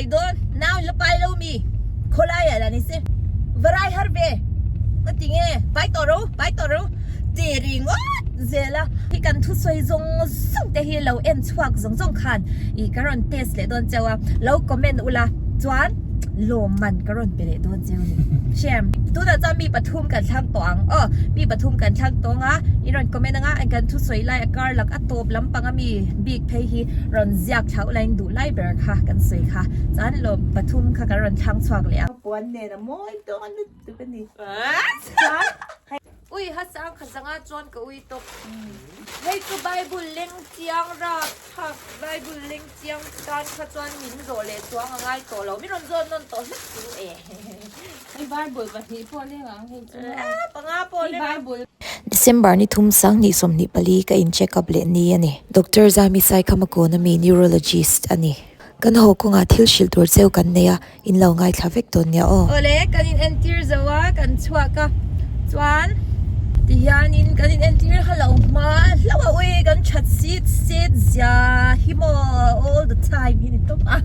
rai dawn? Nau la pai lo mi? Khawlai ah la ni se. Va rai har ve. Ka ti nge? Pai tawh ro, pai tawh ro. Ti ringawt zel a. Hi kan thusawi zawng zawng te hi lo en chhuak zawng zawng khan ih ka rawn test leh dawn cheu a. Lo comment ula chuan lawmman ka rawn pe leh dawn cheu ni. Shem. Tunah chuan mi pathum kan thlang tawh ang. Aw, mi pathum kan thlang tawh ang a. In rawn comment anga kan thusawi lai a kar lak a tawp lampang a mi bik phei hi rawn ziak thlauh lain duh lai ber kha kan sawi kha chuan lawm pathum kha kan rawn thlang chhuak leh ang. Puan nen a mawi tawng a lutuk a ni. Chuan hei. Ui ha sang kha zanga chuan ka ui tawp. Hei chu Bible leng chiang rap thlak Bible leng chiang tan kha chuan min zawh leh chuang a ngai tawh lo. Min rawn zawt nawn tawh hlek chu e. Hei Bible pahnih pawh leng ang hei chu. Panga pawh leng ang. Hei Bible. December ni thum sanghnih 24 ka in check up leh ni a ni. Doctor Zami Saikhamakawna mi neurologist a ni. Kan haw kawngah thil hrilh tur cheu kan nei a, in lo ngaithla vek dawn nia aw. Awle, kan in entir zo a, kan chhuak a, chuan tihianin kan in entir kha lo hma hlauh a, ui kan that sit set zia hi maw all the time hi ni tawp a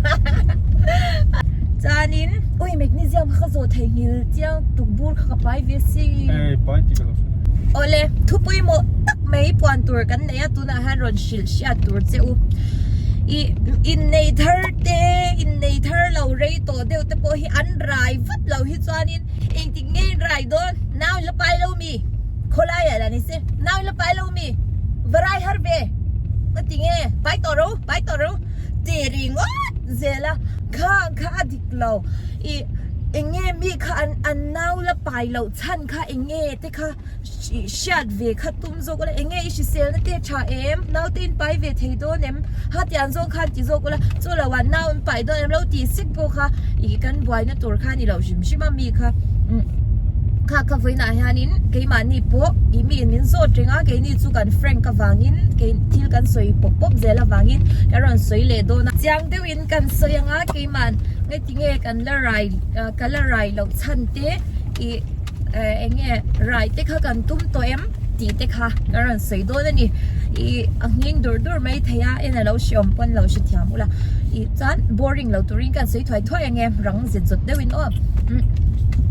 chuanin ui magnesium kha ka zawh theihnghilh chiang tukbur kha ka pai ve si. Hei pai tih ka lo hre lo. Awle, thupui mawh tak mai puan tur kan nei a, tunah hian rawn hrilh hriat tur che u. I innei thar te, innei thar lo rei tawh deuh te pawh hi an rai vat lo hi chuanin engtik nge in rai dawn? Nau la pai lo mi? Khawlai ah la ni se. Nau la pai lo mi? Va rai har ve. Ka ti nge? Pai tawh ro, pai tawh ro. Ti ringawt zel a, kha kha a dik lo. I eng nge mi kha an an nau la pai loh chhan kha eng nge te kha hriat ve kha tum zawk ula eng nge i hrisel na te tha em naute in pai ve thei dawn em hatiang zawng khan ti zawk ula chu lo ah nau in pai dawn em lo tih sek pawh kha ih kan buaina tur kha ni lo hrim hrim a mi kha kha kha vawiinah hianin keimahni pawh ih mi in min zawt reng a keini chu kan frank avangin kei thil kan sawi pawp pawp zel avangin kan rawn sawi leh dawn a chiang deuhin kan sawi ang a keimah nge kan la rai ka la rai loh chhan te ih eng nge rai te kha kan tum tawh em tih te kha ka rawn sawi dawn a ni ih a nghing dur dur mai thei a en a lo hre awm pawn lo hre thiam ula ih chuan boring lo turin kan sawi thuai thuai ang e rang zet zawt deuhin aw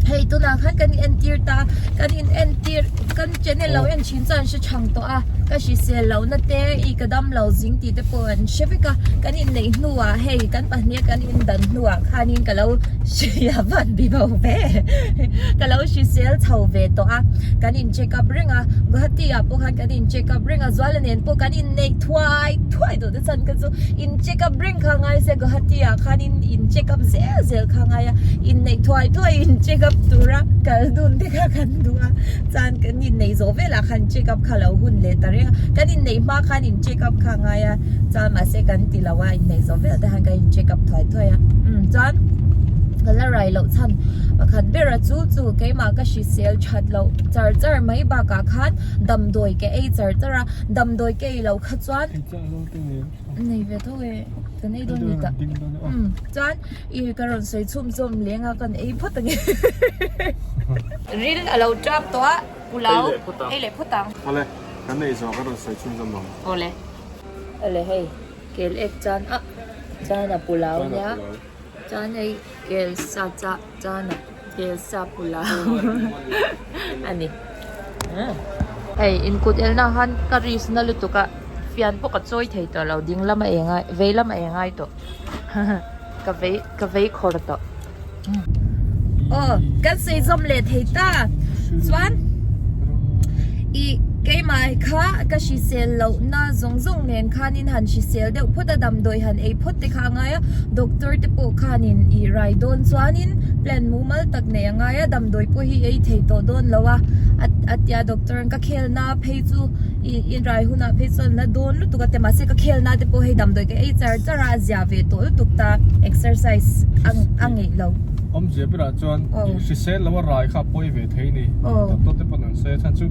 hei tunah khan kan in entir ta kan in entir kan channel lo en thin chuan hre chhang tawh a ka hrisel loh na te ih ka dam lo zing tih te pawh an hre vek a kan inneih hnuah hei kan pahnih a kan in dan hnuah khanin ka lo hria van bi bo ve ka lo hrisel chho ve tawh a kan in check up reng a Guwahati ah pawh khan kan in check up reng a Zuala nen pawh kan inneih thuai thuai duh te chuan ka chu in check up reng kha ngai se Guwahati ah khanin in check up zel zel kha ngai a inneih thuai thuai in check up tura kal dun te kha kan duh a chuan kan inneih zawh velah khan check up kha lo hun leh ta reng a kan inneih hma khan in check up kha ngai a chuan mahse kan ti lo a inneih zawh vel te khan kan in check up thuai thuai a umm chuan ka la rai loh chhan pakhat ber a chu chu keimah ka hrisel that loh char char mai bakah khan damdawi ka ei char char a damdawi ka ei loh kha chuan nei ve tho e kan ei dawn ni ta umm chuan ih ka rawn sawi chhum zawm leng a kan ei phawt ang e ril a lo tap tawh a pulao ei leh phawt ang awle kan ei zawh ka rawn sawi chhum zawm ang awle awle hei kel ek chan a chan a pulao nia chuan hei kel sa chah chan a kel sa pulao a ni hei inkut elna ah khan ka risk na lutuk a fian pawh ka chawi thei tawh lo ding lam a eng a vei lam a eng ai tawh ka vei ka vei khawr tawh aw kan sawi zawm leh thei ta chuan ih keimah kha ka hrisel loh na zawng zawng nen khanin han hrisel deuh phawt a damdawi han ei phawt te kha a ngai a doctor te pawh khanin ih rai dawn chuanin plan mumal tak nei a ngai a damdawi pawh hi ei thei tawh dawn lo a a tia doctor ka khel na phei chu ih in rai hunah phei chuan la dawn lutuk a ti mahse ka khel na te pawh hei damdawi ka ei char char a a zia ve tawh lutuk ta exercise a ngeih lo. Awmzia berah chuan ih hrisel lo a rai kha a pawi ve thei ni doctor te pawn an sawi a chhan chu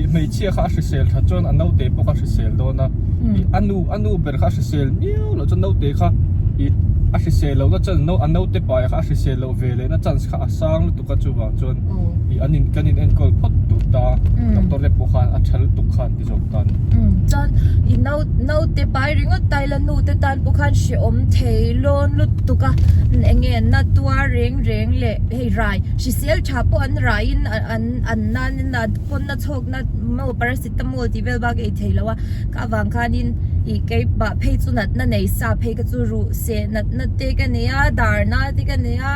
ih hmeichhia kha a hrisel that chuan a naute pawh kha a hrisel dawn a ih a nu a nu ber kha a hrisel miau loh chuan naute kha ih a hrisel loh na chuan a naute paia kha a hrisel loh ve leh na chance kha a sang lutuk a chuvang chuan ih an in kan in enkawl phawt duh. ta doctor te pawh khan a tha lutuk khan ti zawk ta a ni. Chuan i nau naute pai ringawt ta ila nu te tan pawh khan hrehawm thei lawn lutuk a eng nge na tuar reng reng leh hei rai hrisel tha pawh an raiin an an nan a pawn na chhawk na maw paracetamol tih vel bak ei thei lo a kha avang khanin ih keimah phei chu natna nei sa phei kha chu ruh seh natna te ka nei a dar na te ka nei a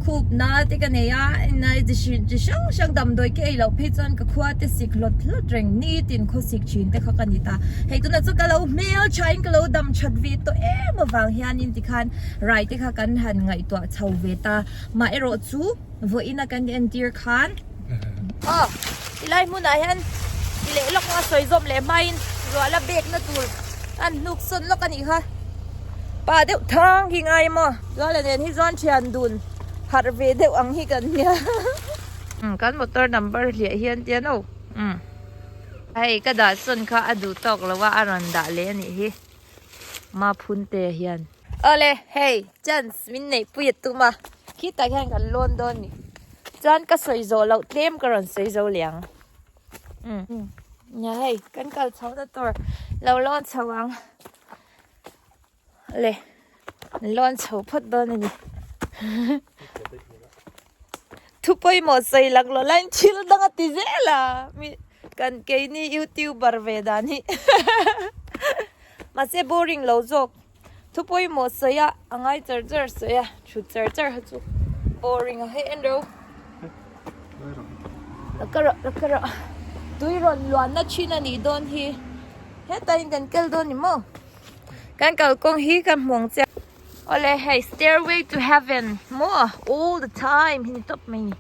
khup na te ka nei a nai chi chi hrang hrang damdawi ka ei loh phei chuan ka khua te sik hlawt hlawt reng nitin khaw sik thin te kha ka ni ta hei tunah chuan ka lo hmel tha in ka lo dam that ve tawh em avang hianin tikhan rai te kha kan han ngaihtuah chho ve ta mah erawh chu vawiin a kan entir khan aw tilai hmunah hian ti leh lawk anga sawi zawm leh hmain ruah la bek na tur an hnuk sawn lawk a nih kha pa deuh thang hi ngai maw Zuala nen hi chuan thian dun harh ve deuh ang hi kan nia kan motor number hliah hian tian aw umm hei ka dah sawn kha a duh tawk lo a a rawn dah leh a nih hi Maphunte hian. Awle hei chance min neih pui a tum a khitah hian kan lawn dawn ni chuan ka sawi zawh loh tlem ka rawn sawi zo leh ang umm nia hei kan kal chho na tur lo lawn chho ang le lawn chho phawt dawn a ni thu pawimawh sawi lang lo laiin thil dang a ti zel a mi kan keini youtuber ve dan hi mahse boring lo zawk thu pawimawh sawi a a ngai char char sawi a thut char char kha chu boring a hei en ro la ka rawh la ka rawh tui rawn luan na thin a nih dawn hi hetah hian kan kal dawn ni maw kan kalkawng hi kan hmu ang chiah awle hei stairway to heaven maw all the time hi ni tawp mai ni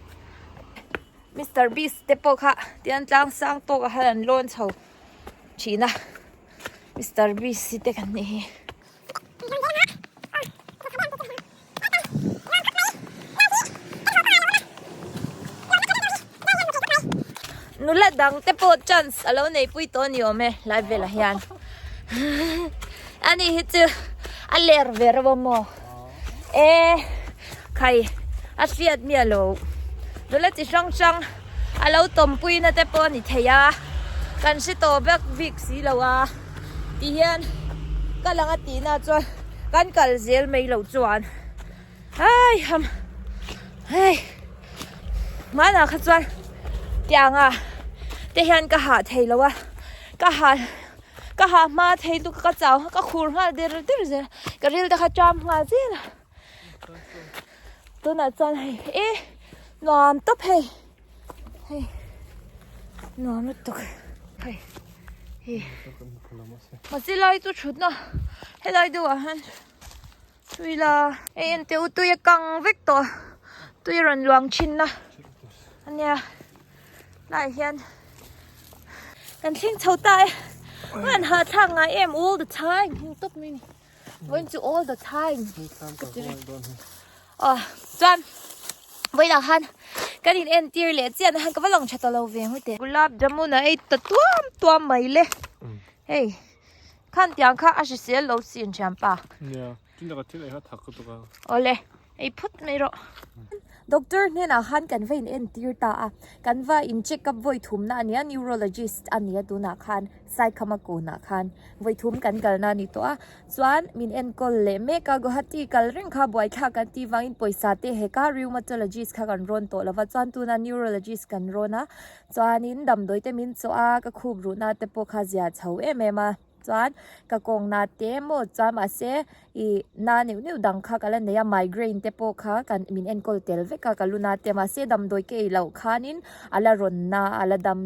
Mister Beast te pawh kha tian tlang sang tawk ah khan an lawn chho thin a Mister Beast hi te kan nih hi. Nula dang te pawh chance a lo nei pui tawh a ni awm e lai velah hian ani hi chu a ler ve reuh a maw e khai a hriat miah lo nula chi hrang hrang a lo tawmpui na te pawh a ni thei a kan hre tawh vek bik si lo a ti hian ka lang a tih na chuan kan kal zel mai loh chuan ai ham hei hmanah kha chuan tianga te hian ka hah thei lo a ka hah ka hah hma thei lutuk ka chau ka khur nghal der der zel ka ril te kha ṭam nghal zel a tunah chuan hei e nuam tawp hei hei nuam lutuk hei hi mahse lai chu thutna helai deuh ah hian tui la hei en teh u tui a kang vek tawh tui a rawn luang thin na ania laiah hian kan thleng chho ta e an hahthlak ngai em all the time heng tawp mai a ni. Vawiin chu all the time ka ti reng aw chuan vawiinah khan kan in entir leh chian a khan ka va lang tha ta lo ve ngawt teh gulab jamun a ei ta tuam tuam mai le hei khan tiang kha a hrisel lo sin thianpa nia tin taka thil ei kha thak lutuk a awle ei phut mai rawh doctor hnenah khan kan va in entir ta a kan va in check up vawi thumna a nia neurologist a nia tunah khan Saikhama kunah khan vawi thum kan kalna a ni tawh a, chuan min enkawl leh mek a, Guwahati kal reng kha buaithlak kan tih vangin pawisa te hek a, rheumatologist kha kan rawn tawh lova, chuan tunah neurologist kan rawn a, chuanin damdawi te min chawh a, ka khup ruhna te pawh kha zia chho em em a, chuan ka kawngna te emaw chuan mahse ih na neuh neuh dang kha ka la nei a, migraine te pawh kha kan min enkawl tel vek a ka lu na te mahse damdawi ka ei loh khanin a la rawn na a la dam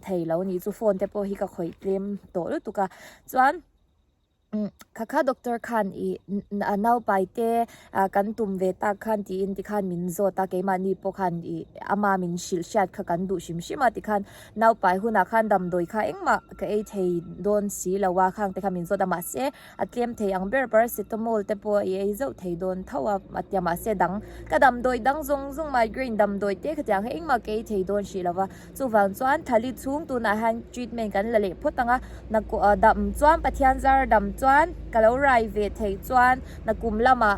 thei lo nih chu phone te pawh hi ka khawih tlem tawh lutuk a chuan kha kha doctor khan ih a naupai te ah kan tum ve tak khan tiin tikhan min zawt a keimahni pawh khan ih ama min hrilh hriat kha kan duh hrim hrim a tikhan naupai hunah khan damdawi kha engmah ka ei thei dawn si lo a khang te kha min zawt a mahse a tlem thei ang ber paracetamol te pawh i ei zauh thei dawn tho a a tia mahse dang ka damdawi dang zawng zawng migraine damdawi te khatiang hi engmah ka ei thei dawn hrih lo va chuvang chuan thali chhung tunah hian treatment kan la leh phawt ang a nakuh dam chuan Pathian zar dam chuan ka lo rai ve theih chuan nakum lamah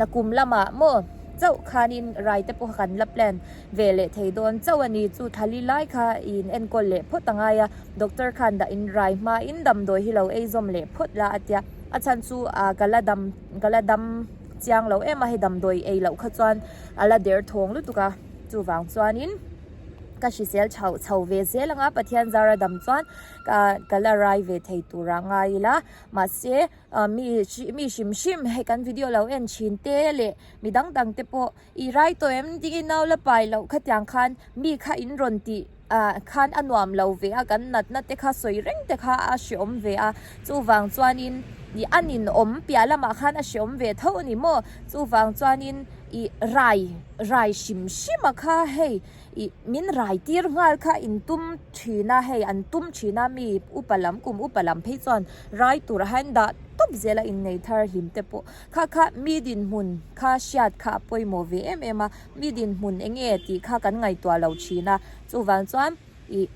nakum lamah maw. chauh khanin rai te pawh kha kan la plan ve leh thei dawn chauh a ni. Chu thali lai kha in enkawl leh phawt a ngai a, doctor khan dah in rai hmain damdawi hi lo ei zawm leh phawt la a tia. A chhan chu ah ka la dam ka la dam chiang lo em a, hei damdawi ei loh kha chuan a la der thawng lutuk a, chuvang chuanin ka hrisel chhoh chho ve zel ang a, Pathian zara dam chuan ka ka la rai ve thei tur ah ngai ila mahse ah mi mi hrim hrim hei kan video lo en thin te leh mi dang dang te pawh I rai tawh em ding i nau la pai loh khatiang khan mi kha in rawn tih ah khan a nuam lo ve a kan natna te kha sawi reng te kha a hreawm ve a chuvang chuanin ih a ninawm piah lamah khan a hreawm ve tho a ni maw chuvang chuanin ih rai rai hrim hrim a kha hei ih min rai tir nghal kha in tum thin a hei an tum thin a mi upa lam kum upa lam phei chuan rai tur ah hian dah tawp zel a innei thar hlim te pawh. Kha kha mi dinhmun kha hriat kha a pawimawh ve em em a, mi dinhmun eng nge tih kha kan ngaihtuah lo thin a, chuvang chuan ih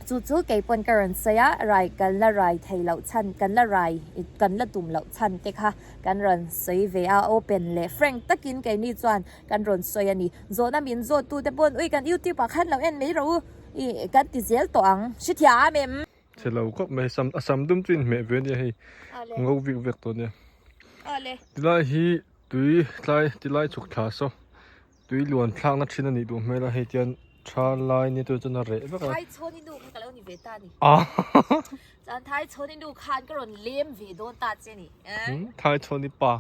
chu chu kei pawn ka rawn sawi a, rai kan la rai thei loh chhan kan la rai kan la tum loh chhan te kha kan rawn sawi ve a, open leh frank takin keini chuan kan rawn sawi a ni. Zawhna min zawt tu te pawn ui kan youtube ah khan lo en mai rawh u ih kan ti zel tawh ang, hrethiam em? Chhe lo khawp mai sam a sam dum chu inhmeh ve ania hei ngo vik vek tawh ania tilai hi tui tlai tilai chhuk thla saw tui luan thlak na thin anih duh hmel a hei tian tha lai ni tur chuan a reh vek a Thaichhawni nu kha ka lo ni ve ta ni chuan Thaichhawni nu khan ka rawn lem ve dawn ta che ni Thaichhawni pa.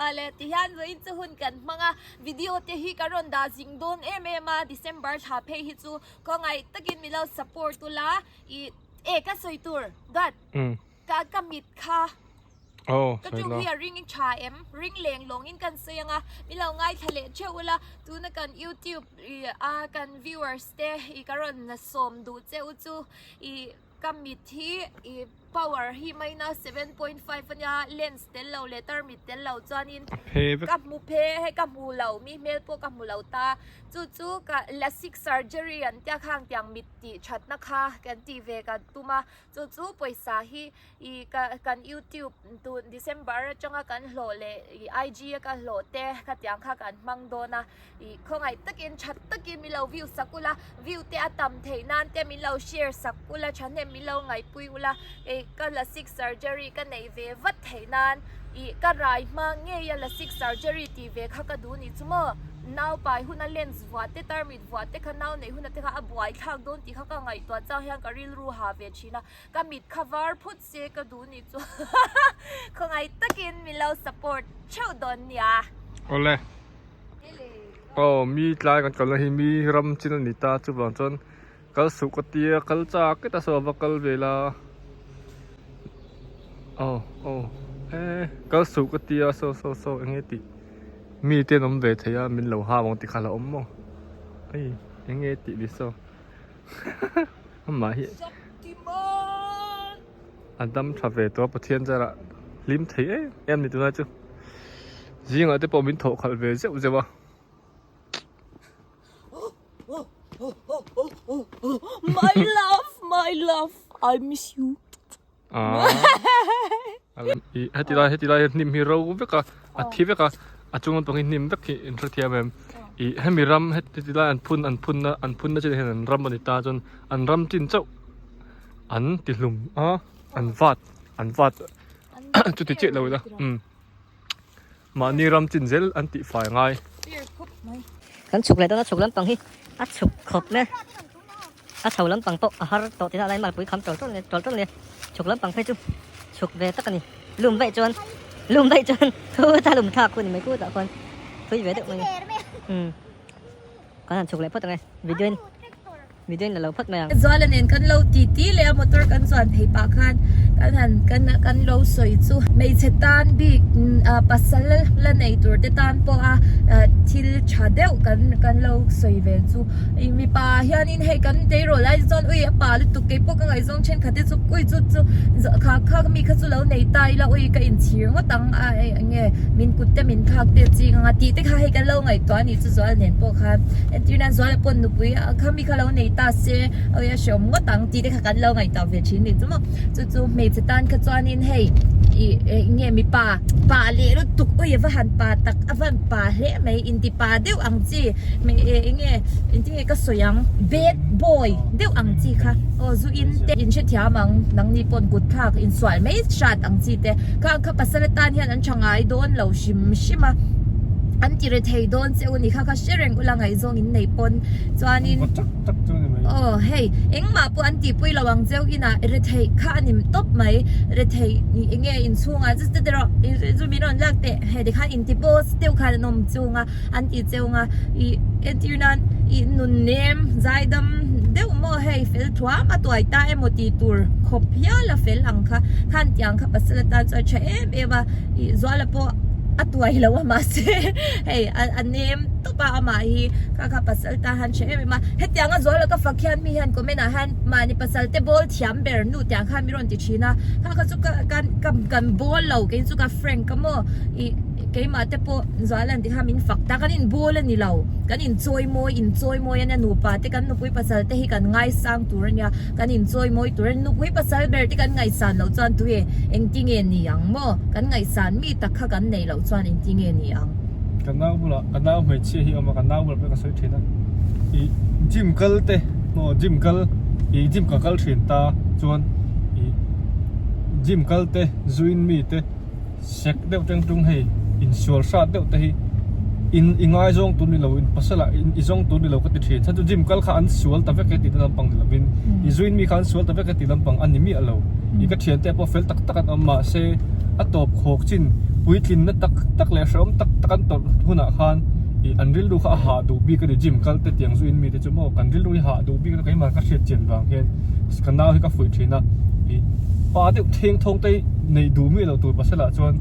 Awle tihian vawiin chu hun kan hmang a video te hi ka rawn dah zing dawn em em a December thla phei hi chu Khawngaih takin min lo support ula i e ka sawi tur dawt ka ka mit kha ka tum hi a ring tha em ring leng lawng in kan sawi anga min lo ngaithla leh theuh ula tuna kan youtube i a kan viewers te i ka rawn sawm duh che u chu i ka mit hi i power hi minus 7.5 ania lens tel lo leh tarmit tel lo chuanin ka hmu phe hei ka hmu lo mi hmel pawh ka hmu lo ta chu chu ka lasik surgery an tia khang tiang mit tih thatna kha kan tih ve kan tum a chu chu pawisa hi ih ka kan youtube tun december atanga kan hlawh leh ih IG a ka hlawh te khatiang kha kan hmang dawn a. Ih khawngaih takin tha takin min lo view sak ula, view te a tam theih nan te min lo share sak ula, thahnem min lo ngaihpui ula, ih ka lasik surgery ka neih ve vat theih nan ih ka rai hma ngei a lasik surgery tih ve kha ka duh ni chu maw, nau pai huna lens vuah te tarmit vuah te kha nau neih huna te kha a buai thlak dawn tih kha ka ngaihtuah chang hian ka rilru ha ve thin a, ka mit kha var phut se ka duh ni chu khawngaih takin min lo support theuh dawn nia. Awle. Aw mi tlai kan kalna hi mi ram chin a ni ta chuvang chuan kal suh ka tia kal chak e ta saw va kal ve la aw aw e kal suh ka tia saw saw saw eng nge tih mi te an awm ve thei a min lo hau ang tih kha a la awm maw hei eng nge tih ni saw amah hi a dam tha ve tawh a Pathian zarah hlim thei em em ni tunlai chu zingah te pawh min thawh khalh ve zeuh zeuh a. My love my love I miss you Heti lai heti lai hnim hi ro vek a a thi vek a a chung lampang hi hnim vek hi in hrethiam em ih hemi ram heti lai an phun an phun na an phun na chin hian an ram a ni ta chuan an ram chin chauh an ti hlum a an vat an vat chuti chiah lo ila umm mahni ram chin zel an tih fai ngai. Kan chhuk leh dawn a chhuk lampang hi a chhuk khawp mai a chho lampang pawh a har tawh tihna lai malpui kham tawl tawl tawl tawl nia chhuk lampang phei chu chhuk ve tak a ni lum vaih chuan lum vaih chuan thu ta lum thlak hun mai kutah khuan thui ve deuh mai umm kan han chhuk leh phawt ang e video in Video in la lo phawt mai ang. Zuala nen kan lo ti ti leh a motor kan chuan phei pah khan kan han kan kan lo sawi chu hmeichhe tan bik pasal la nei tur te tan pawh a thil tha deuh kan kan lo sawi ve chu ih mipa hianin hei kan tleirawl lai te chuan ui a pa lutuk kei pawh ka ngaihzawng thenkhat te chu ui chu chu kha kha mi kha chu lo nei ta ila ui ka inchhir ngawt ang a eng nge min kut te min thlak te ching anga tih te kha hei kan lo ngaihtuah a nih chu Zuala nen pawh khan entir nan Zuala pawn nupui kha mi kha lo nei ta se awi a hreawm ngawt ang tih te kha kan lo ngaihtuah ve thin ni chu maw chu chu hmeichhe tan kha chuanin hei I eng nge mipa pa leh lutuk ui a va han pa tak a van pa hle mai inti pa deuh ang chi eng nge engtin nge ka sawi ang bad boy deuh ang chi kha aw zu in te in hrethiam ang nangni pawn kut thlak insual mai hrat ang chi te khang kha pasal atan hian an tha ngai dawn lo hrim hrim a an ti re thei dawn che u ni kha kha hre reng ula ngaihzawng in nei pawn chuanin aw hei engmah pawh an tihpui lo ang cheu inah re theih kha a ni tawp mai re theih eng nge inchhungah chu chu erawh chu min rawn lak teh hei tikhan inti boss deuh khan an awm chung a an ti cheu ang a ih entir nan ih nun nem zaidam deuh maw hei fel thuam a tuai ta emaw tih tur khawp hial a fel ang kha khan tiang kha pasal atan chuan a tha em em a ih zuala pawh a tuai lo a mahse hei a nem tawp a amah hi kha kha pasal ta han hre em em a hetiang a zuala ka fak hian mi hian comment ah hian mahni pasal te bawl thiam ber nu tiang khan mi rawn ti thin a kha kha chu ka kan kan bawl lo kei chu ka frank a maw ih keimah te pawh zuala an ti kha min fak ta kan in bawl a ni lo kan in chawi mawi in chawi mawi a nia nupa te kan nupui pasal te hi kan ngaisang tur a nia kan in chawi mawi tur a ni nupui pasal ber te kan ngaihsan loh chuan tuihe engtinge ni ang maw kan ngaihsan mi tak kha kan neih loh chuan engtinge ni ang. Ka nau bulah ka nau hmeichhia hi a awm a ka nau bulah pawh ka sawi thin a ih gym kal te maw gym kal ih gym ka kal thin ta chuan ih gym kal te zuin mi te sek deuh teng tung hei insual hrat deuh te hi in i ngaizawng tur ni lo in pasal ah i zawng tur ni lo ka ti thin chhan chu gym kal kha an sual ta vek e tih te lampang ni lovin i zuin mi kha an sual ta vek e tih lampang a ni miah lo i ka thiante pawh fel tak tak an awm mahse a tawp khawk chin puitlin na tak tak leh hrehawm tak tak an tawrh hunah khan ih an rilru kha a hah duh bik a ni gym kal te tiang zuin mi te chu maw kan rilru hi hah duh bik a keimah ka hriat chian vang hian ka nau hi ka fuih thin a ih pa deuh theng thawng te Neih duh miah loh tur pasal ah chuan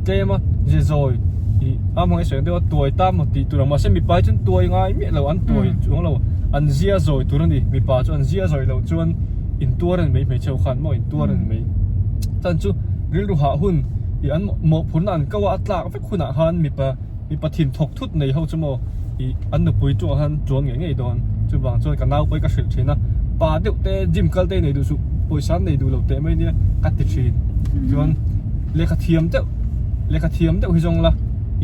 tlem a ze zawi ih a hmang hi sawi ang deuh a tuai ta maw tih tur ang mahse mipa hi chuan tuai ngai miah lo an tuai chuang lo an zia zawi tur a ni mipa chu an zia zawi loh chuan intuar a ni mai hmeichhe ho khan maw intuar a ni mai chuan chu rilru hah hun ih an mawhphurhna an ko a a tlak vek hunah khan mipa mipa thin thawk thut nei ho chu maw ih an nupui tawh khan chuan ngei ngei dawn chuvang chuan ka nau pawh hi ka hrilh thin a pa deuh te gym kal te nei duh suh pawisa an nei duh lo teh mai nia ka ti thin chuan lehkha thiam deuh lehkha thiam deuh hi zawng la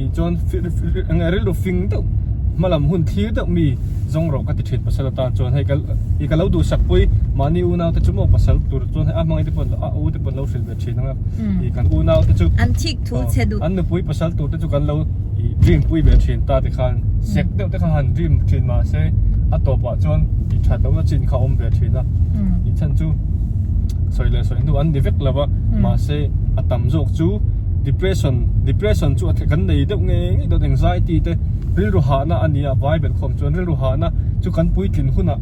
ih chuan eng rilru fing deuh hma lam hun thlir deuh mi zawng rawh ka ti thin pasal atan chuan hei ka ih ka lo duhsak pui mahni unau te chu maw pasal tur chuan hei a hmangaih te pawh a u te pawh an lo hrilh ve thin ang a ih kan unau te chu an thik thu chhe duh an nupui pasal tur te chu kan lo ih dream pui ve thin ta te khan sek deuh te kha han dream thin mahse a tawpah chuan ih that lohna chin kha a awm ve thin a ih chhan chu sawi leh sawi hnu an ni vek lo va mahse a tam zawk chu depression depression chu a kan nei deuh nge ngei dawn anxiety te rilru hahna a ni a vai belh khawm chuan rilru hahna chu kan puitlin hunah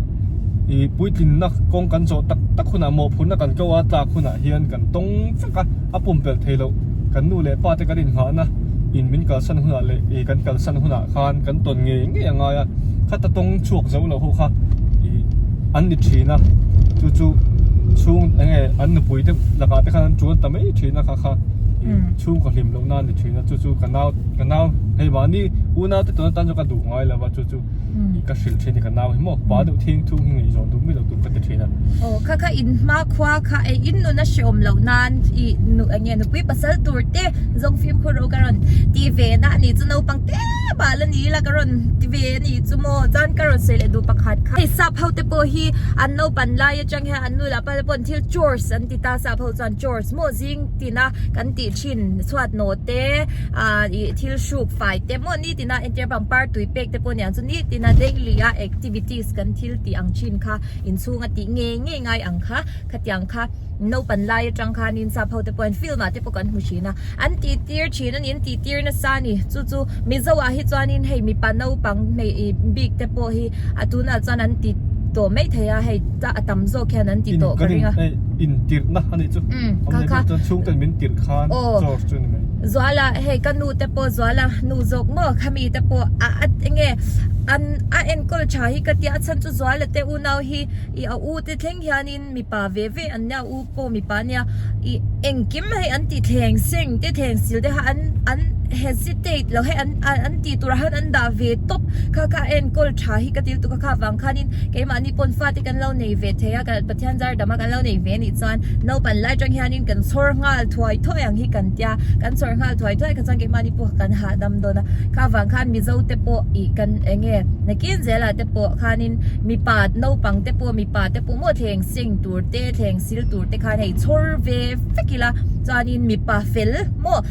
ih puitlinna kawng kan zawh tak tak hunah mawhphurhna kan ko a tlak hunah hian kan tawng vek a a pumpelh thei loh kan nu leh pa te kan inngahna in min kalsan hunah leh ih kan kalsan hunah khan kan tawn ngei ngei a ngai a khata tawng chhuak zo lo ho kha ih an ni thin a chu chu chhung eng nge an nupui te lakah te khan an tuan ta mai thin a kha kha ih chhungkaw hlim loh na a ni thin a chu chu ka nau ka nau hei mahni unau te tawna tan chu ka duh ngai lo va chu chu ih ka hrilh thin a ni ka nau hi maw pa deuh thing thung hi ngaihzawn duh mai lo tur ka ti thin a. Aw kha kha in hma khua kha eh in nun a hreawm loh nan ih nu eng nge nupui pasal tur te zawng fimkhur rawh ka rawn ti ve na a nih chu naupang te bal a ni la ka rawn ti ve a nih chu maw chuan ka rawn sawi leh duh pakhat kha hei sap ho te pawh hi an naupan lai atang hian an nu leh pa te pawh thil chores an ti ta sap ho chuan chores maw zing tina kan tih thin chhuat nawh te ah ih thil hruk fai te maw nitina entir pangpar tui pek te pawh aniang chu nitina daily a activities kan thil tih ang thin kha inchhung a tih ngei ngei ngai ang kha khatiang kha naupan lai atang khanin sap ho te pawhin film ah te pawh kan hmu thin a an tih tir thin a ni an tih tir nasa a ni chu chu mizo ah hi chuanin hei mipa naupang hmei ih bik te pawh hi a tunah chuan an ti tawh mai thei a hei a tam zawk hian an ti tawh ka ring a intirhna a nih chu kha kha chhungten min tirh khan church chu a ni mai. Zuala hei ka nu te pawh Zuala nu zawk maw khami te pawh a a enge an a enkawl tha hi ka tia a chhan chu Zuala te unau hi ih a u te thleng hianin mipa ve ve an nia u pawh mipa ania ih engkim hei an ti thleng seng te thleng sil te kha an an hesitate lo hei an an tih turah hian an dah ve tawp kha kha a enkawl tha hi ka ti lutuk a kha vang khanin keimahni pawn fate kan lo nei ve thei a Pathian zar dama kan lo nei ve a nih. nih chuan naupan lai atang hianin kan chhawr nghal thuai thuai ang hi kan tia, kan chhawr nghal thuai thuai kha chuan keimahni pawh kan hahdam dawn a, kha vang khan Mizo te pawh ih kan eng nge nakin zelah te pawh khanin mipa naupang te pawh mipa te pawh maw thleng seng tur te thleng sil tur te khan hei chhawr ve vek ila chuanin mipa fel maw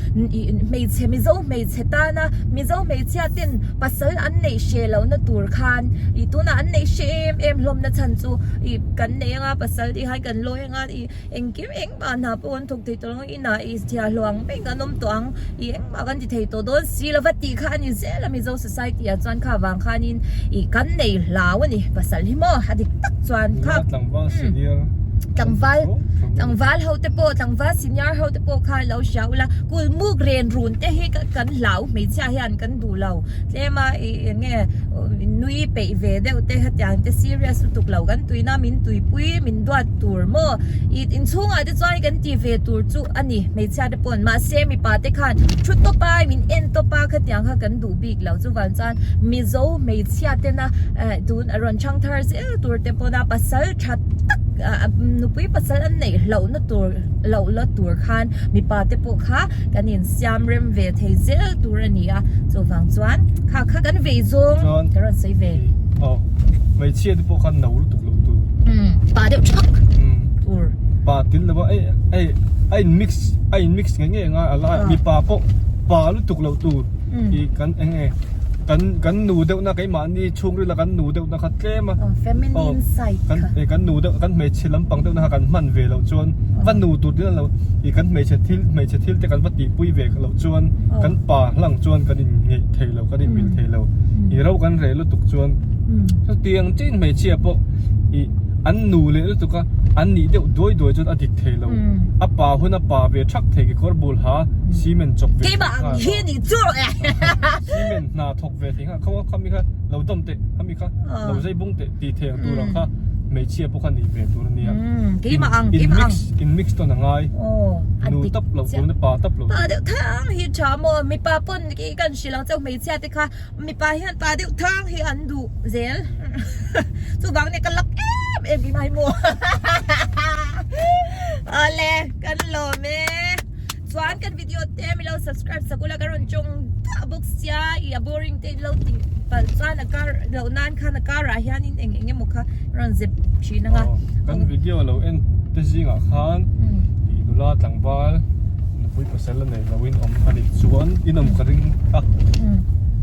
ih hmeichhe Mizo hmeichhe tana Mizo hmeichhia ten pasal an neih hreh lohna tur khan ih tunah an neih hreh em em hlawmna chhan chu ih kan nei anga pasal tih khan kan lawi anga ih engkim engmah hna pawh kan thawk thei tawh lo inah ih thiahhlawh ang mai kan awm tawh ang ih engmah kan ti thei tawh dawn si lova tih kha a ni zel a Mizo society ah chuan kha vang khanin ih kan nei hlau a ni pasal hi maw a dik tak chuan kha tlangval senior tlangval tlangval ho te pawh tlangval senior ho te pawh kha lo hria ula kulmuk ren run te hi kan hlau hmeichhia hian kan duh lo tlem a ih eng nge nui peih ve deuh te hetiang te serious lutuk lo kan tuina min tuipui min duat tur maw ih inchhungah te chuan kan ti ve tur chu a ni hmeichhia te pawn mahse mipa te khan thu tawp a min en tawp a khatiang kha kan duh bik lo chuvang chuan mizo hmeichhia tena eh tun a rawn chhang thar zel tur te pawna pasal tha tak ah nupui pasal an neih hlauhna tur loh la tur khan mipa te pawh kha kan insiam rem ve thei zel tur a ni a chuvang chuan kha kha kan vei zawng ka rawn sawi ve. Aw hmeichhia te pawh khan no lutuk loh tur. Umm pa deuh thak tur. Pa til lova ei ei a in mix a in mix ngei ngei anga a lai mipa pawh pa lutuk loh tur i kan eng nge kan kan nu deuh na keimahni chhungril a kan nu deuh na kha tlem a feminine side kha kan kan nu deuh kan hmeichhe lampang deuh na kha kan hman ve loh chuan va nu tur din lo i kan hmeichhe thil hmeichhe thil te kan va tihpui ve loh chuan kan pa hlang chuan kan in ngeih thei lo kan in mil thei lo i ro kan reh lutuk chuan chutiang chin hmeichhia pawh i an nu leh lutuk a an nih deuh duai duai chuan a dik thei lo a pa hun a pa ve thak thei kekawr bul ha cement chawp ve keimah ang hi ni chu cement hna thawk ve thei kha khaw kha mi kha lo dawm teh kha mi kha lo zai bung teh tih thei ang tur ang kha hmeichhia pawh kha nih ve tur a nia keimah ang keimah ang in mix tawn a ngai nu tap lo tur ni pa tap lo pa deuh thang hi tha maw mipa pawn i kan hrilh ang chauh hmeichhia te kha mipa hian pa deuh thang hi an duh zel chuvang nia ka lak em em i mai maw awle kan lawm e chuan kan video te mi lo subscribe sak ula ka rawn chawng duah bawk sia i a boring te lo ti palh chuan a kar loh nan khan a karah hianin eng eng emaw kha rawn zep thin anga kan video lo en te zingah khan i nula tlangval nupui pasal a nei lo in awm a nih chuan in awm ka ring a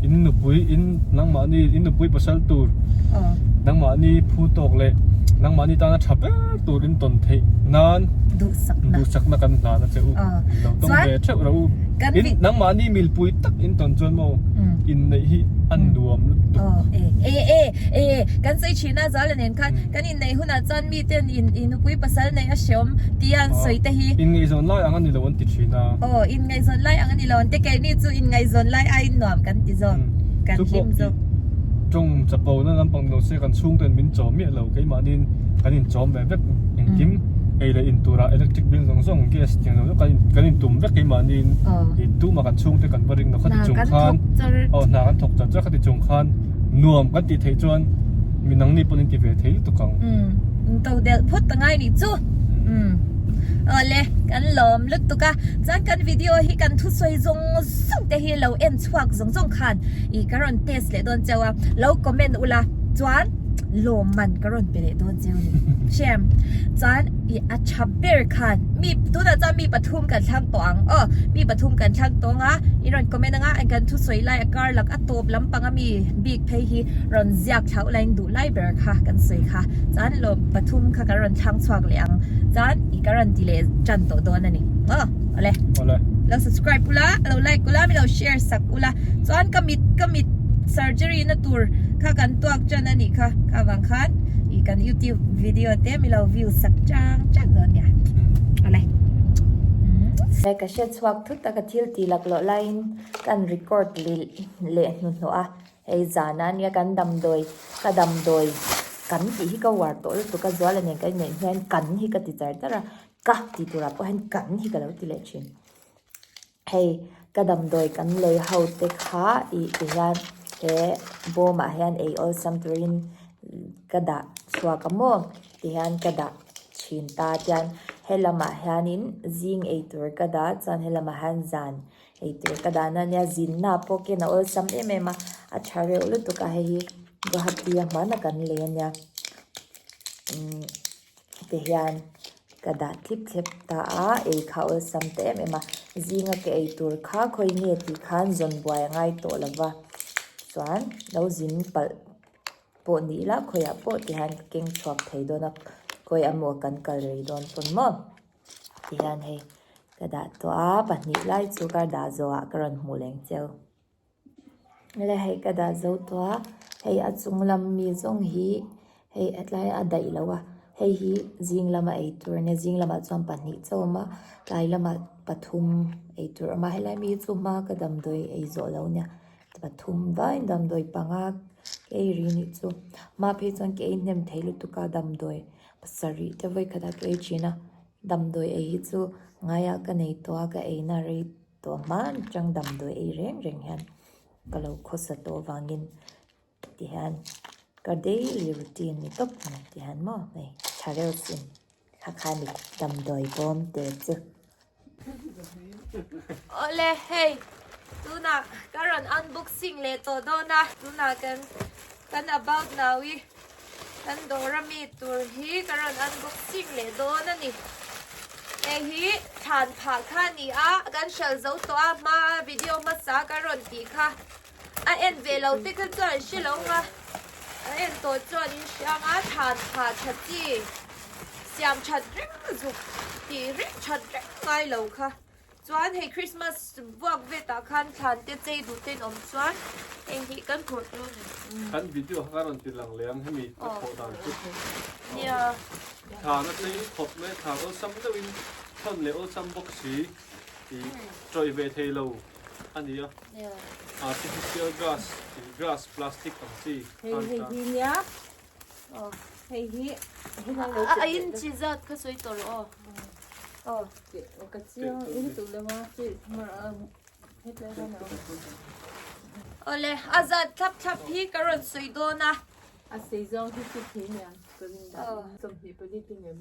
in nupui in nangmahni in nupui pasal tur nangmahni phu tawk leh nangmahni tana tha ber tur in tawn theih nan duhsakna kan hlan a che u lo tawng ve theuh rawh u in nangmahni milpui tak in tawn chuan maw inneih hi a nuam lutuk e e e kan sawi thin a Zuala nen khan kan inneih hunah chuan miten in in nupui pasal neih a hreawm tia an sawi te hi inngaihzawn lai ang a ni lo an ti thin a aw inngaihzawn lai ang a ni lo an ti keini chu inngaihzawn lai aiin nuam kan ti zawk kan hlim zawk tawng chapo na lampang ni lo se kan chhungten min chawm miah lo keimahniin kan inchawm ve vek engkim ei leh in turah electric bill zawng zawng gas tiang zawng zawng kan in kan intum vek keimahniin ih tumah kan chhungte kan va ring lo khati chung khan aw hna kan thawk char char khati chung khan nuam kan tih theih chuan mi nangni pawhin in ti ve thei lutuk ang. Umm to delh phawt ta ngai nih chu. Umm awle kan lawm lutuk a chuan kan video hi kan thusawi zawng zawng te hi lo en chhuak zawng zawng khan ih ka rawn test leh dawn cheu a lo comment ula chuan lawm man ka rawn pe leh dawn cheu ni hriam chuan ih a tha ber khan mi tunah chuan mi pathum kan thlang tawh ang aw mi pathum kan thlang tawh ang a in rawn comment anga kan thusawi lai a kar lak a tawp lampang a mi bik phei hi rawn ziak thlauh lain duh lai ber kha kan sawi kha chuan lawm pathum kha kan rawn thlang chhuak leh ang chuan i ka rawn ti leh tan tawh dawn a ni aw awle awle lo subscribe ula lo like ula mi lo share sak ula chuan ka mit ka mit surgery na tur kha kan tuak tan a nih kha kha vang khan i kan youtube video te mi lo view sak chang chang dawn nia awle ka hre chhuak thut a ka thil tih laklawh laiin kan record leh hnuhnawh a. Hei zan a nia kan damdawi ka damdawi kan tih hi ka uar tawh lutuk a Zuala nen kan inneih hian kan hi ka ti char char a ka tih turah pawh hian kan hi ka lo ti leh thin. Hei ka damdawi kan lei ho te kha ih ti hian he bawmah hian ei awlsam turin ka dah chhuak a maw ti hian ka dah thin ta tian. Helamah hianin zing eitur ka dah chuan helamah hian zan eitur ka dahna ania zinna pawh ken a awlsam em em a a tha reuh lutuk a hei hi Guwahati a hmana kan lei ania umm ti hian ka dah thlip thlep ta a ei kha awlsam ta em em a zinga ka eitur kha khawi nge tih khan zawn buai a ngai tawh lo va chuan lo zin palh pawh ni ila khawiah pawh ti hian ka keng chhuak thei dawn a khawi amaw kan kal rei dawn pawn maw ti hian hei ka dah tawh a pahnih lai chu ka dah zawhah ka rawn hmuh leng cheu le hei ka dah zo tawh a hei a chung lam mi zawng hi hei tlai a daih lo a hei hi zing lama ei tur a nia zing lamah chuan pahnih chauh a awm a tlai lamah pathum ei tur a awm a helai mi hi chu hma ka damdawi ei zawh lo nia. Pathum vaiin damdawi panga ka ei ri nih chu hma phei chuan ka ei hnem thei lutuk a damdawi pasarih te vawi khatah ka ei thin a damdawi ei hi chu ngaiah ka nei tawh a ka ei na rei tawh hman atang damdawi ei reng reng hian ka lo khawsa tawh avangin ti hian ka daily routine ni tawp mai ti hian maw hei tha reuh sin kha kha ni damdawi bawm te chu. Awle hei tunah ka rawn unboxing leh tawh dawn a tunah kan kan about now i kan dawr a mi tur hi ka rawn unboxing leh dawn a ni hei hi thlan phah kha a ni a kan hralh zo tawh a hma video hmasa ka rawn tih kha a en ve lo te kha chuan an hre lo ang a a en tawh chuan in hria ang a thlan phah tha chi siam that reng zuk tih reng that reng ngai lo kha chuan hei Christmas vuak vet ah khan thlan te chei duh ten awm chuan heng hi kan phurh tur a ni. Kan video kha ka rawn ti lang leh ang hemi ka thawh dan chu Nia. Thlan a chei khawp mai thlan awlsam deuhin thawn leh awlsam bawk si ih tawih ve thei lo a ni a. Artificial grass tih grass plastic ang chi Hei hei hi nia. Hei hi a in chi zat kha sawi tawh rawh aw. Aw. Ka chiang in tu lama chi mar hetlai khan a awm. Awle a zat thlap thlap hi ka rawn sawi dawn a. A sei zawng hi fit thei nia ka rin dan 24 te ngem.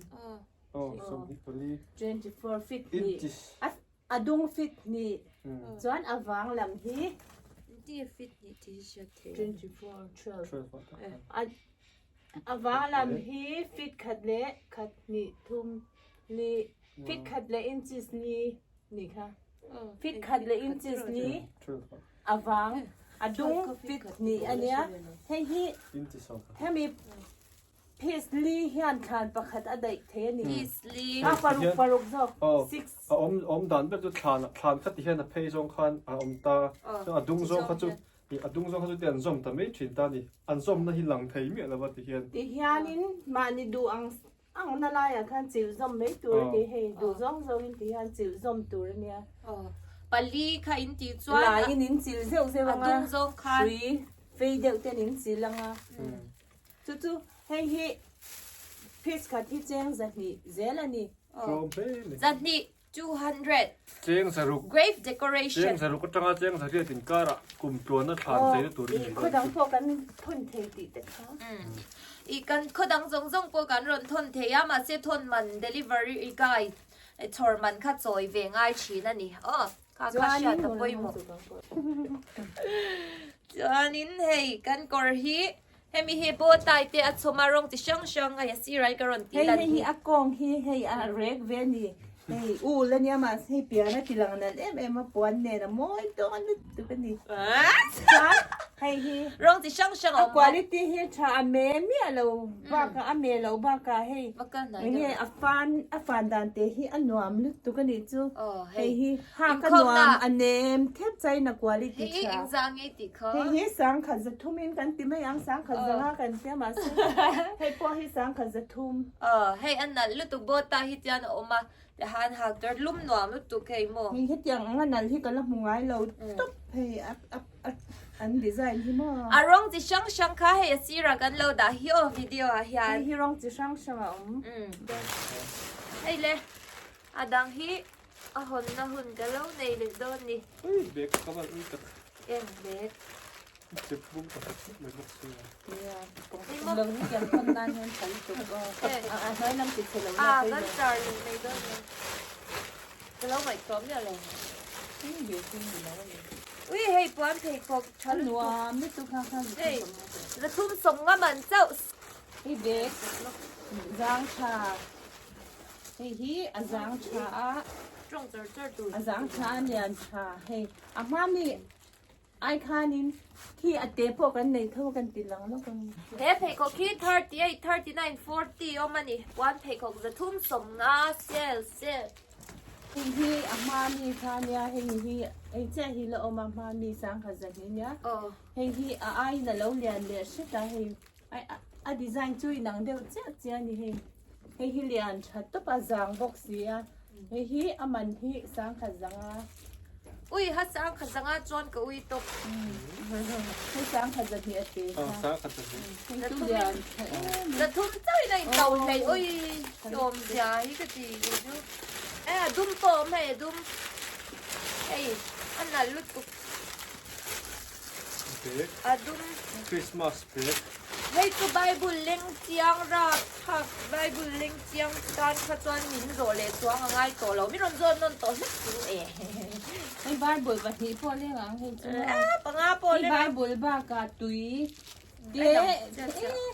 Aw 24. 24 fit ni. A dung fit hnih chuan a vang lam hi a vang lam hi fit khat leh khat hnih thum li fit khat leh inches li nih kha fit khat leh inches li a vang a dung fit hnih a nia hei hi hemi Piece li hian thlan pakhat a daih thei a ni. Piece li. A paruk paruk zawk. Six. A awm awm dan ber chu thlan thlan kha ti hian a phei zawng khan a awm ta. Chuan a dung zawng kha chu a dung zawng kha chu ti an zawm ta mai thin ta a ni. An zawmna hi lang thei miah lo va ti hian. Ti hianin mahni duh ang ang na laiah khan chilh zawm mai tur a ni. Hei duh zawng zawngin ti hian chilh zawm tur a nia. Pali kha in tih chuan. Laiin in chilh zeuh zeuh ang a. A dung zawng khan. Hrui fei deuh ten in chilh ang a. Chu chu hei hi piece khat hi cheng zahnih zel a ni. Tlawm hle mai. Zahnih, 200. Cheng zaruk. Grave decoration. Cheng zaruk atanga cheng zariat inkarah kum tluana thlan cheina tur i nei dawn chu. Khaw dang pawh kan thawn thei tih te kha. I kan khaw dang zawng zawng pawh kan rawn thawn thei a, mahse thawn man delivery i guide chhawr man kha chawi ve ngai thin a ni. Aw kha kha hriat a pawimawh. Chuanin hei kan kawr hi Hemi hi bow tie te a chhawm a rawng chi hrang hrang hei a sirah hi ka rawn tih lan hi. Hei hi a kawng hi hei a rek ve a ni. Hei ul a nia mahse hei pian a ti lang nalh em em a puan nen a mawi dawn lutuk a ni. Chuan hei hi rawng chi hrang hrang a awm a quality hi tha a me miah lo bakah a me lo bakah hei enge a fan a fan dan te hi a nuam lutuk a nih chu. Hei hi hak a nuam a nem thep chain a quality tha. Hei hi engzah nge tih kha? Hei hi sangkhat za thum in kan ti mai ang sangkhat za nga kan tia mahse hei pawh hi sangkhat za thum. Aw hei a nalh lutuk bawta hi tian a awm a tihan hak tur lum nuam lutuk hei maw. Hei hetiang ang a nalh hi ka la hmu ngai lo tawp hei a a an design hi maw. A rawng chi hrang hrang kha hei a sirah kan lo dah hi aw video ah hian. Hei hi rawng chi hrang hrang a awm. Hei le a dang hi A hawnna hun ka lo nei leh dawn ni. Ui bag ka van ui tak. Eng bag? Chep bum pakhat theuh mai bawk sia. Nia, kawng lo hi kan hawn nan hian tha lutuk aw. A a hnuai lam ti chhe lo la A kan char leh mai dawn nia. Ka lo ngaihtuah miah lo. Thing ve thing ni lo a ni. Ui hei puan pheikhawk tha lutuk. Nuam lutuk kha kha Hei zathum sawm nga man chauh. Hei bag zang tha. Hei hi a zang tha a. Tawng char char tur. A zang tha a lian tha hei a hma mi Ai khanin khi a te pawh kan nei tho kan ti lang lawk ang. He pheikhawk hi 38, 39, 40 awm a ni. Puan pheikhawk 350 sale sale. Hei hi a hma mi kha nia hei hi hei chiah hi la awm a hma mi sangha zahni nia. Hei hi a aiin a lo lian leh hret a hei a design chu inang deuh chiah chiah a ni hei. Hei hi lian tha tawp a zang bawk si a hei hi a man hi sangkhat zanga. Ui ha sangkhat zanga chuan ka ui tawp. Hei sangkhat zahnih a te kha. Sangkhat zahnih. Hei chu lian tha em. Zathum chauh in a in to hlei ui tlawm zia hi ka ti kei chu. E a dum pawh a awm hei a dum hei a nalh lutuk. Bag. A dum. Christmas bag. Hei chu Bible leng chiang rap thlak Bible leng chiang tan kha chuan min zawh leh chuang a ngai tawh lo. Min rawn zawn nawn tawh hlek chu e. Hei Bible pahnih pawh leng ang hei chu. A panga pawh leng ang. Hei Bible bakah tui te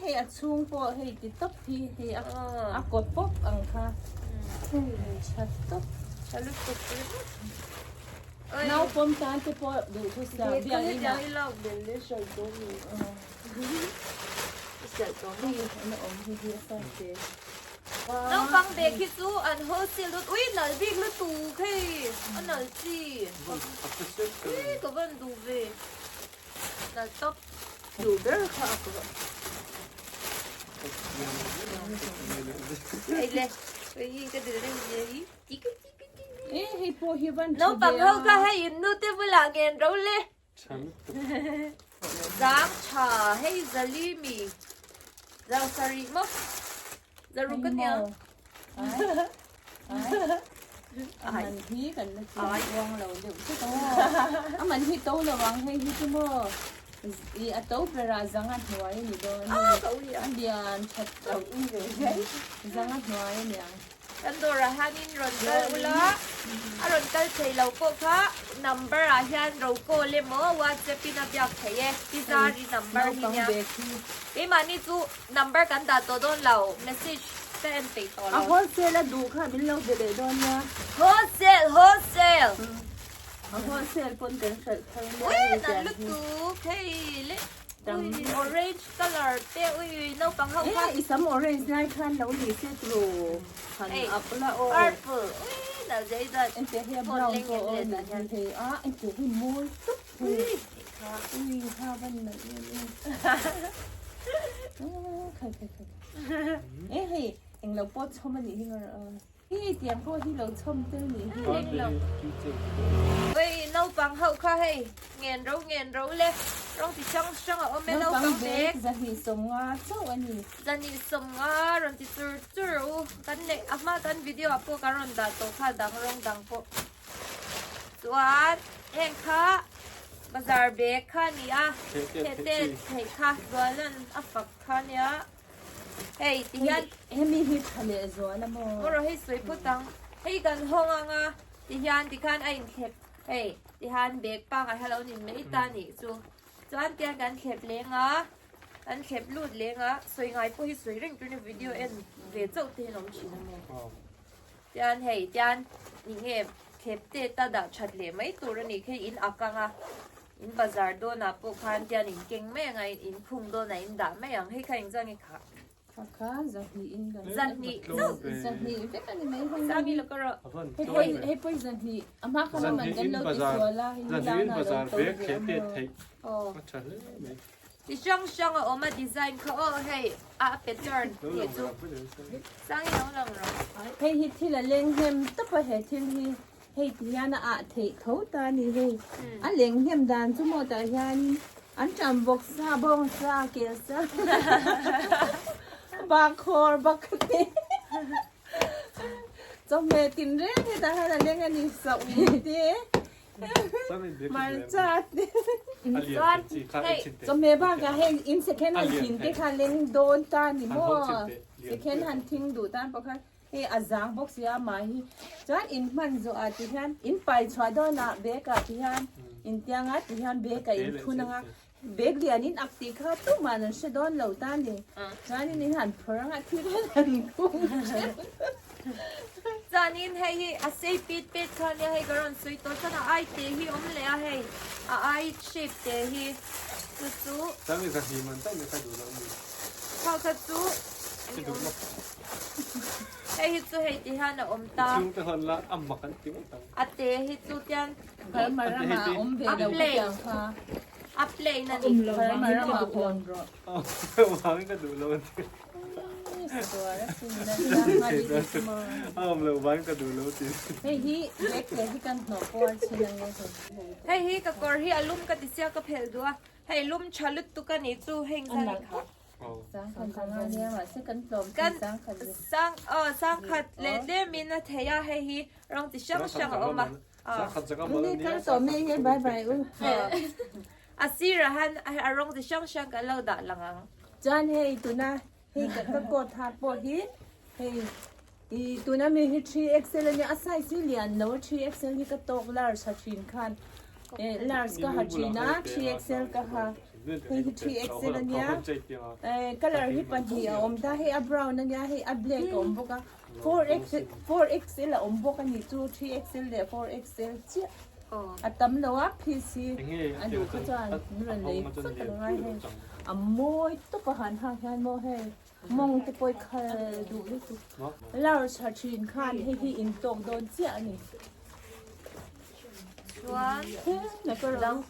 hei a chhung pawh hei ti tawp hi hei a kawt pawp ang kha. Hei tha tawp. Tha lutuk ringawt. Nau pawm tan te pawh duh thu sa biak in ah. Naupang bag hi chu an wholesale dawt ui nal bik lutuk hei a nal chi ui ka van duh ve nal tawp. Duh ber kha a kawh. Hei le hei hi ka dil reng zia hi. E hei pawh hi van tha ve a. Naupang ho kha hei in nu te bulah ngen ro le. Zang tha hei zali mi zang sarih maw zaruk ka nia. A man hi kan la chiang uang lo deuh che to. A man hi to lo ang hei hi chu maw. I a to berah zang a hnuai a ni dawn a ni. A lian that lo zang a hnuai a niang. Kan dawrah hianin rawn kal ula, a rawn kal thei lo pawh kha number ah hian ro call emaw whatsapp in a biak theih e, pi Zari number hi nia. Keimahni chu number kan dah tawh dawn lo, message ka en peih tawh lo. A wholesale a duh kha min lo be leh dawn nia. Wholesale, wholesale. A wholesale pawn kan hralh thar nia. Ui, nan lutuk hei le. Ui orange color te ui naupang ho kha. E i sam orange lai khan lo ni se tru han up la aw. Purple ui nal zai zat. Ente hi a brown pawh aw ni hi hei a ente hi mawi tawp ui ui ha van nalh em em. Khai khai khai. E hei englo pawh chhawm anih hi ngar a. Hi tiang pawh hi lo chhawm tel nih hi. Oi naupang ho kha hei ngen ro ngen ro le rawng ti hrang hrang a awm e naupang bag zahnih sawmnga chauh a ni. Zahnih sawmnga rawn ti chur chur u kan neih a hma kan video ah pawh kan rawn dah tawh kha dang rawng dang pawh chuan heng kha bazar bag kha a ni a thehte theih kha zualan a fak kha a nia. Hei ti hian hemi hi tha leh zual a maw? Maw rawh hei sawi phawt ang. Hei kan hawng ang a ti hian ti khan a inthlep hei ti hian bag pangai kha lo ni mai ta nih chu. Chuan tiang kan thlep leng a kan thlep lut leng a sawi ngai pawh hi sawi reng turin video en ve chauh te hian awm thin a maw. Tian hei tian ni nge thlep te ta dah that leh mai tur a ni khi in ak ang a. In bazar dawnah pawh khan tian in keng mai ang a, in phung dawnah in dah mai ang. Hei kha engzah nge kha? Kha kha zahnih in kan Zahnih chauh. Zahnih vek a ni mai hei. Sangi lo ka rawh. Hei pawh hei pawh zahnih a hma khan a man kan lo ti sual a hei Zahnih in bazar vek theh tet theih. Aw. A tha hle mai. Ti hrang hrang a awm a design kha aw hei a pattern tih chu. Sangi lo lang rawh. Hei hi thil a leng hnem tawp a he thil hi. Hei ti hian a ah theih tho ta a ni hei. A leng hnem dan chu maw tah hian an ṭam bawk sa, bawng sa, kel sa, bakhawr, bakhate chawhmeh tin reng hetah hian a leng a ni sauh te. Hmarcha te. Chuan hei. Chawhmeh bakah hei in second hand thin te kha leng dawn ta ni maw? Second hand thing duh tan pawh khan hei a zang bawk si a mah hi. Chuan in hman zawh ah ti hian in pai chhuah dawn ah bag ah ti hian in tiang ah ti hian bag ah in thun ang a. Bag lian in ak tih kha tumah an hre dawn lo ta ni. Chuanin in han phawrh anga thil hian han khung hrep. Chuanin hei hi a sei pit pet kha nia hei ka rawn sawi tawh chuan a ai te hi awm leh a hei a ai shape te hi chu chu. Chuan i zahni man daih mai kha duh loh a ni. Kha kha chu hei hi chu hei ti hian a awm ta. Chhungte hawn la a mak an ti ngawt ang. A te hi chu tian Burma ramah a awm ve lo ka tiang kha. A plain a ni. Burma ramah hawn rawh. Vangin ka duh lo a ti. A awm loh vangin ka duh lo a ti. Hei hi bag te hi kan hnawh pawh a chin ang e. Hei hi ka kawr hi a lum ka ti sia ka phelh duh a. Hei lum tha lutuk a ni chu heng zan i kha. Kan sang aw sangkhat leh tlemin a thei a hei hi rawng chi hrang hrang a awm a. A sirah hian a rawng chi hrang hrang kan lo dah lang ang. Chuan hei tuna hei ka coat hak pawh hi hei i tuna mi hi 3XL ania a size hi lian lo a 3XL hi ka tawk large ha thin khan eh large ka ha thin a 3XL ka ha hei hi 3XL ania eh colour hi pahnih a awm ta hei a brown ania hei a black a awm bawk a 4X 4XL a awm bawk a ni chu 3XL leh 4XL chiah a tam lo a piece hi a duh kha chuan min rawn lei phawt ang ngai hei a mawi tawp a han hak hian maw hei mawng te pawh i khal duh lutuk large ha thin khan hei hi in tawk dawn chiah a ni chuan rawng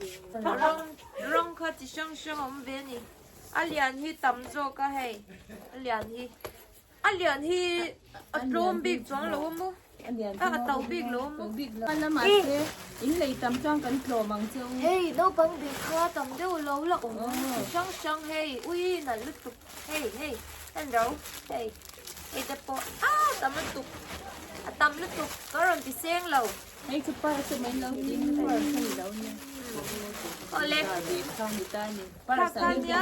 rawng kha chi hrang hrang a awm ve a ni a lian hi tam zawk a hei a lian hi. A lian hi a tlawm bik chuang lo a maw? A a to bik lo a maw? Hei naupang bik kha tam deuh lo la awm chi hrang hrang hei ui nalh lutuk hei hei en ro hei hei te pawh a tam lutuk a tam lutuk ka rawn ti seng lo. Awle. Kha kha nia.